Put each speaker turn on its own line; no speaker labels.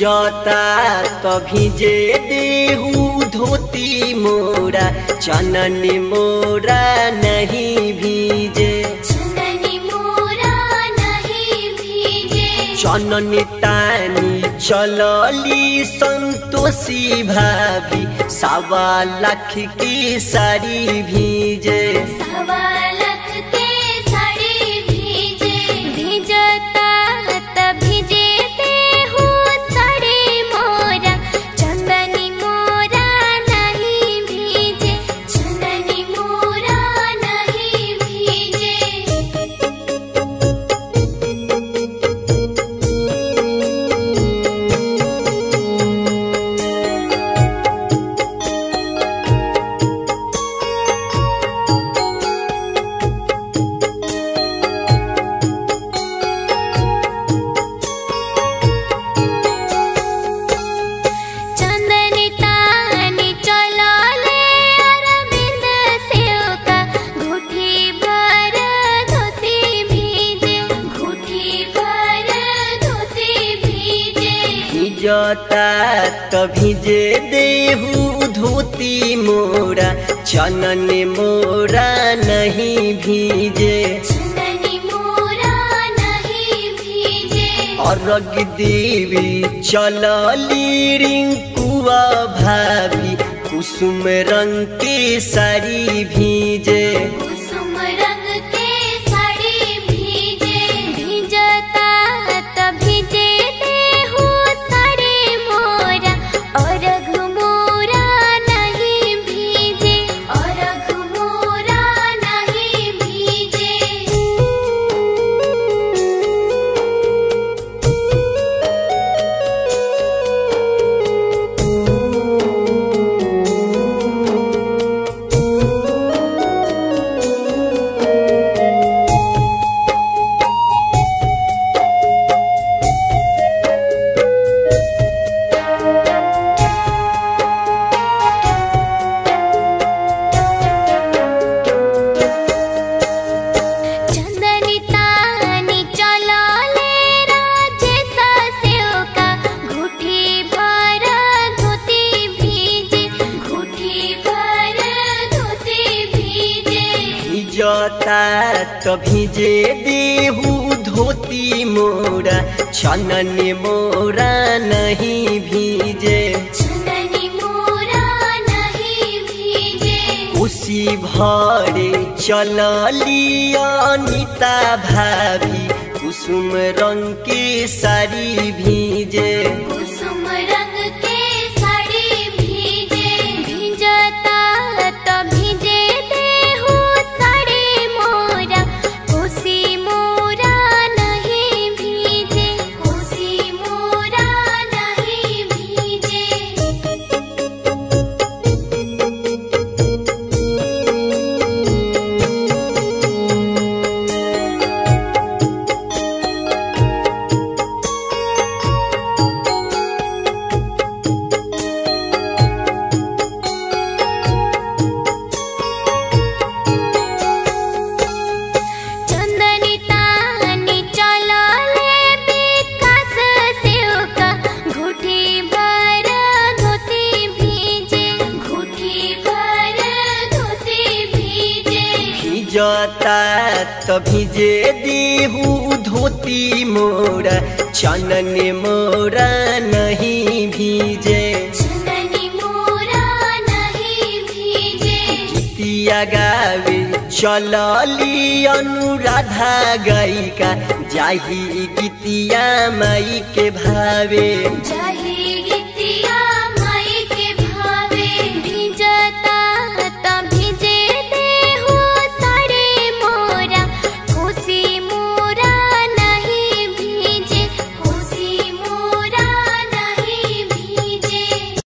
भिजता तो भिजे देहू धोती मोरा, चनन मोरा नहीं भीजे।
चंदनी मोरा नहीं भीजे।
चनन तानी चलली संतोषी भाभी, 1.25 लाख की साड़ी भीजे।
1.25 लाख के साड़ी भीजे। भिजता त भिजे देहू साड़ी मोरा, चंदनी मोरा नहीं भीजे। चंदनी मोरा नहीं भीजे। चंदनी तानी चलले अरविंद सेवका, घुटी भर धोती भीजे। घुटी भर धोती भीजे।
भिजता तो भिजे देहू धोती मोरा, चनन मोरा नहीं भीजे।
चंदनी मोरा नहीं भीजे।
अर्घ देवी चलली रिंकुआ भाभी, कुसुम रंग के साड़ी भीजे।
कुसुम रंग के साड़ी भीजे। भिजता त भिजे देहू साड़ी मोरा, अर्घ मोरा नहीं भीजे। अर्घ मोरा नहीं भीजे। चंदनी तानी चलले राजेश सेवका, घुटी भर धोती भीजे। घुटी भर धोती भीजे।
भिजता तो भिजे देहू धोती मोरा, चनन मोरा नहीं भीजे।
चंदनी मोरा नहीं भीजे।
उसी भरे चलली अनिता भाभी, कुसुम रंग के साड़ी भीजे।
कुसुम रंग के साड़ी भीजे। भिजता त भिजे देहू साड़ी मोरा, कोसी मोरा नहीं भीजे। कोसी मोरा नहीं भीजे। चंदनी तानी चलले विकास सेवका, घुटी भर धोती भीजे। घुटी भर धोती भीजे।
भिजता तो भिजे देहू धोती मोरा, चनन मोरा नहीं भीजे।
चंदनी मोरा नहीं भीजे।
गीतिया गावे चलली अनुराधा गायिका, जाही गीतिया माई के भावे।